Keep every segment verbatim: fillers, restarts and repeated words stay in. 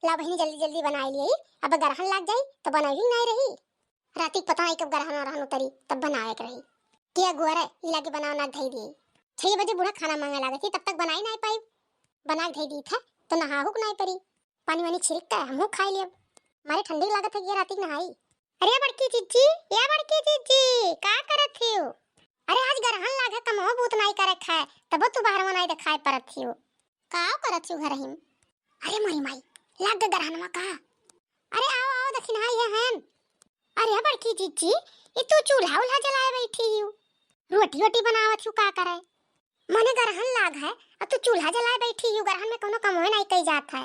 ला बहिनी, जल्दी जल्दी बनाइ लियइ, अब गरहन लाग जाई त बनइबइ नाहीं रही। राती क पता नाहीं कब गरहन वरहन उतरी, तब बनावे के रही। के अगुआ रे, ई लागे बनावे ना धई दिए। छह बजे बूढ़ा खाना मांगे लागत ही, तब तक बनाइ नाहीं पाई। बना के धई दी था, तो नहाहू के नाहीं परी। पानी वानी छिड़क के हमहू खाइ लेब। मारे ठंडी लागत है कि राती के नहाई। अरे बड़की जिज्जी, या बड़की जिज्जी, का करत हियो? अरे आज गरहन लाग है, कमहो बूत नाहीं करे खाए, तबो तू बाहर में नाहीं देखाए परत हियो। का करत हियो घरहिम? अरे मोरी माई, लाग गए गरहनवा का? अरे आओ, आओ, दखिनहा इहे हन। अरे बड़की जिज्जी, ई तू चूल्हा उल्हा जलाए बैठी हियो, रोटी वोटी बनावत हियो का करे? मने गरहन लाग है, अब तू चूल्हा जलाए बैठी हियो, गरहन में कउनो कमवे नाहीं कई जात है।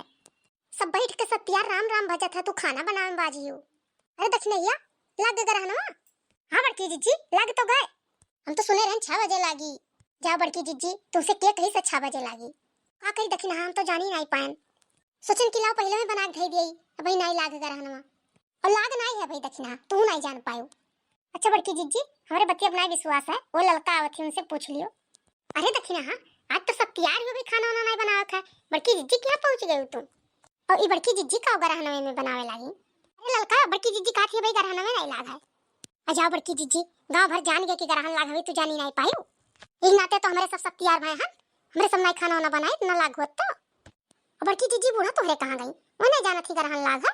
सब बैठ के सत्तियार राम राम भजत है, तू खाना बनावे में बाझी हियो। अरे दखिनहिया, लाग गए गरहनवा? हाँ बड़की जिज्जी, लाग तो गए। हम तो सुने रहन छह बजे लागी। जाओ बड़की जिज्जी, तुमसे के कही से छह बजे लागी? का करी दखिनहा, हम तो जानी नाहीं पाएन। सोचन कि लाओ पहिले में बना के धई दियई, अबहीं नाहीं लाग गरहनवा। और लाग नाहीं है भाई दखिनहा, तू नाहीं जान पायो। अच्छा बड़की जिज्जी, हमरे बतिया पर नाहीं विश्वास है, वो ललका आवत ही, उनसे पूछ लियो। अरे दखिनहा, आज तो सत्तियार हो गई, खाना वाना नाहीं बनावत है, बड़की जिज्जी के यहाँ पहुँच गई तुम। और ई बड़की जिज्जी का गरहनवे में बनावे लागी? अरे ललका, बड़की जिज्जी कहत ही भाई गरहनवे नाहीं लाग है। आ जाओ बड़की जिज्जी, गाँव भर जान गए कि गरहन लाग हवे, तू जानी नाहीं पायो। ई नाते तो हमरे सब सत्तियार भए हन, हमरे सब नाहीं खाना वाना बनाए, ना लाग होत तो। और बड़की जिज्जी, बूढ़ा तोहरे कहाँ गई? वो नाहीं जानत ही गरहन लाग है।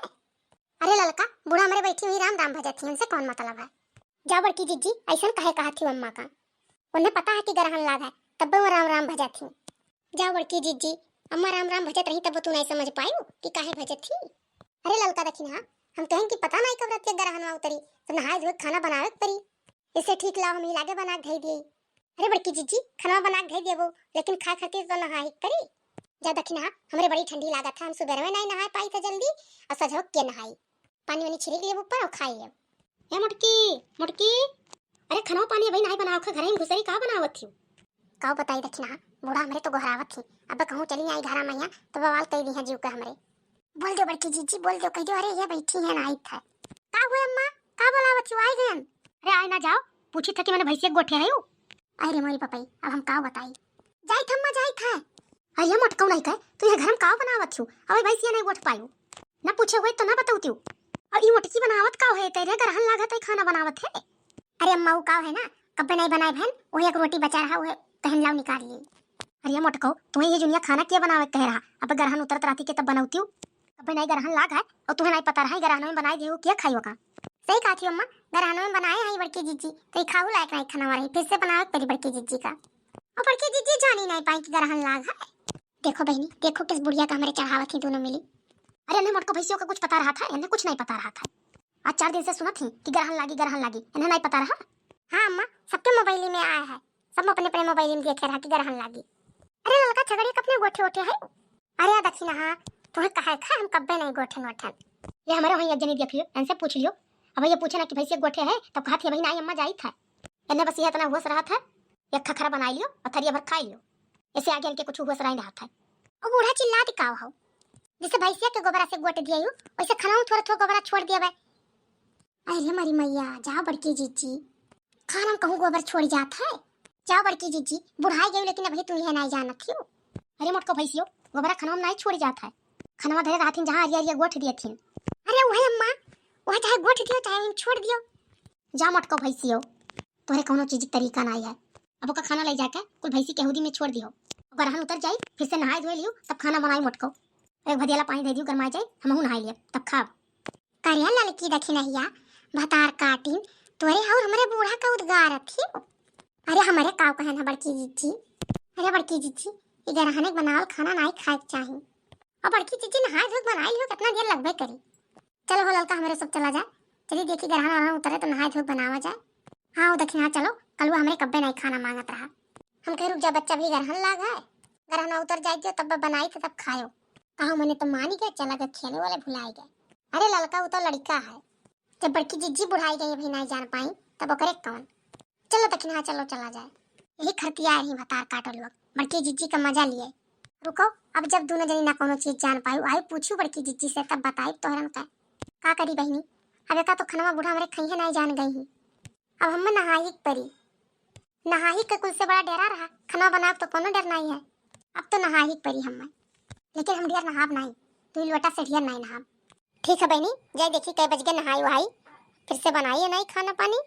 अरे ललका, बूढ़ा हमरे बैठी हुई राम राम भजत ही, उनसे कौन मतलब है? जाओ बड़की जिज्जी, अइसन काहे कहत ही अम्मा का? उन्हें पता है कि गरहन लाग है, तब वो राम राम भजत ही। जाओ बड़की जिज्जी, अम्मा राम राम भजत रही तब तू नाहीं समझ पायो कि काहे भजत ही। अरे ललका दखिनहा, हम कहेन कि पता नाहीं कब रात के गरहनवा उतरी, तो नहाए धोए खाना बनावे के परी। इससे ठीक लाओ हम ही लागे बना के धई दिए। अरे बड़की जिज्जी, खाना बना के धई देबो, लेकिन खाए खातिर तो नहाए के परी। जा दखिनहा, हमरे बड़ी ठंडी लागत है, हम सुबेरवे नाहीं नहाए पाई था जल्दी, और सजो के नहाई। पानी वानी छिड़क लेब ऊपर और खाई लेब। ए मोटकी, मोटकी, अरे खाना पानी अबहीं नाहीं बनावत है, घरे में घुसरी का बनावत हियो? का बताई दखिनहा, बूढ़ा हमरे तो गोहरावत ही, अब कहूँ चली आई घरा में यहाँ, तो बवाल कई दिहा जीव के हमरे। बोल दो बड़की जिज्जी, बोल दो, कह दो, अरे ये बैठी है ना, आई था। का हुए अम्मा, का बोलावत हियो, आई गयन? अरे आए ना जाओ, पूछी था कि मने भैंसिया गोठे है यू। अरे मोरी पपई, अब हम का बताई, जाई था अम्मा, जाई था। अरे मोटकऊ नाहीं कहे, तू ये घर में का बनावत हियो, अब भैंसिया नाहीं गोठ पायू। ना पूछे हुए तो ना बतौतियो। और ई मोटकी बनावत का है तेरे, गरहन लागत है खाना बनावत है। अरे अम्मा, वो का है ना, कब्बे नाहीं बनाए बहन, वही एक रोटी बचा रहा, वही कहन लाओ निकाल लिए। अरे मोटको, तुम्हें ये जुनिया खाना क्या बनावे कह रहा, अब गरहन उतरत राती के तब बनौतियो। कब्बे नाहीं गरहन लाग है, और तुम्हें नाहीं पता रहा, गरहन में बनाए देहू, क्या खाई का? सही कहत ही अम्मा, गरहन में बनाए हैं बड़की जिज्जी, तो ये खाहू लायक नाहीं खाना रही, फिर से बनावे के परी बड़की जिज्जी का। और बड़की जिज्जी जानी नाहीं पाई कि गरहन लाग है। देखो बहिनी, देखो किस बुढ़िया का हमरे चढ़ावत ही दोनों मिली। अरे इन्हें मोटको भैंसियों का कुछ पता रहा था, इन्हें कुछ नाहीं पता रहा था। आज चार दिन से सुनत ही कि गरहन लागी, गरहन लागी, इन्हें नाहीं पता रहा। हाँ अम्मा, सबके मोबाइल में आया है, सब अपने अपने मोबाइल में देखे रहा कि गरहन लागी। अरे ललका छगड़ी कपने गोठे ओठे है। अरे आ दखिनहा, तुम्हें कहे खा हम कब्बे नाहीं गोठन ओठन। ये हमरे वहीं एक जनी देख लियो, इनसे पूछ लियो। अब ये पूछे ना कि भैंसिया गोठे है, तब कहत ही अबहीं नाहीं अम्मा, जाई था। इन्हें बस ये इतना होश रहा था, एक खखरा बनाई लियो और थरिया भर खाई लियो। ऐसे आगे इनके कुछ होश रहा नहीं रहा था। और बूढ़ा चिल्लात का हो, जैसे भैंसिया के गोबरा से गोट दिया यू, वैसे खाना थोड़ा थोड़ा गोबरा छोड़ दिया बे। अरे हमारी मैया, जाओ बड़की जिज्जी, खाना में कहूँ गोबर छोड़ जात है। जाओ बड़की जिज्जी, बुढ़ाई गई लेकिन अभी तू यह नाहीं जानत हियो। अरे मोटको भैंसियो, गोबरा खनवा में नाहीं छोड़ जात है। खनवा धरे रहथिन जहाँ अरिया अरिया गोठ दिए थिन। अरे वही अम्मा, वह चाहे गोठ दियो चाहे छोड़ दियो। जा मोटको भैंसियो, तोहरे कौनो चीज के तरीका नाहीं है। अब ओका खाना ले जाके कुल भैंसी के हूदी में छोड़ दियो। गरहन उतर जाई, फिर से नहाए धोए लियो, तब खाना बनाई मोटको। एक भदियाला पानी दे दियो, गरमाए जाई, हमहू नहाए लियो, तब खाब। करे ललकी दखिनहिया, भतार काटिन, तोरे और हमरे बूढ़ा का उद्गारत ही। अरे हमरे काव कहन है बड़की जिज्जी। अरे बड़की जिज्जी, ई गरहने के बनावल खाना नाहीं खाए के चाही। और बड़की जिज्जी नहाए धोए के बनाए लियो, कितना देर लगबे करी। चलो हो ललका, हमरे सब चला जाए, चली देखी गरहन वरहन उतरे तो नहाए धोए के बनावा जाए। हाँ हो दखिनहा, चलो, कलुआ हमरे कब्बे नाहीं खाना मांगत रहा। हम कहे रुक जा बच्चा, अभी गरहन लाग है, गरहन उतर जाए दियो तब बनाई थे तब खायो। कहा मने तो मानी गया, चला गया खेले वाले भुलाई गए। अरे ललका वो तो लड़का है, जब बड़की जिज्जी बुढ़ाई गई अभी नाहीं जान पाई तब ओकरे कौन। चलो दखिनहा, चलो चला जाए। यही खरतिया रही भतार काटो लोग, बड़की जिज्जी का मजा लिए। रुको, अब जब दोनों जनी ना कोनो चीज जान पाई, आई पूछू बड़की जिज्जी से तब बताई तोहरन का। का करी बहिनी, अब एका तो खनवा बूढ़ा हमरे खइहे नाहीं जान गई ही। अब हमें नहाई के परी। नहाई के कुल से बड़ा डरा रहा, खनवा बनाव तो कोनो डर नाहीं है। अब तो नहाई के परी हमें, लेकिन हम डियर नहाब नाहीं। दुई लोटा सीढ़िया नाई नहाब। ठीक है बहिनी, जाई देखी कै बज गए नहाई वहाई, फिर से बनाई है नाई खाना पानी।